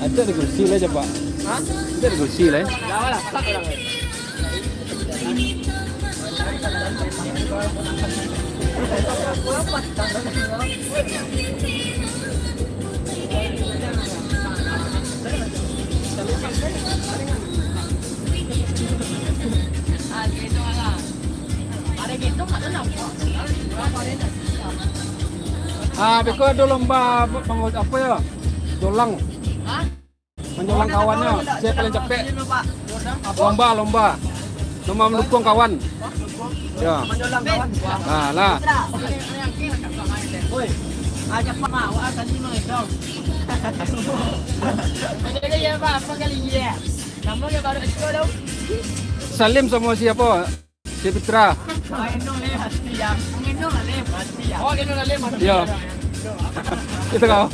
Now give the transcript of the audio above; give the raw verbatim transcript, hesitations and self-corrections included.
Ada di kursi lah, coba. Hah? Ada di kursi lah. Ah, beko ado lomba apa, apa ya? Jolang. Manjolang kawannyo, sia paling capek. Lomba, lomba. Lomba mandukung kawan. Ya. Manjolang kawan. Nah, lah. Salim sama siapa? Si Fitra. Yo. Itu kau.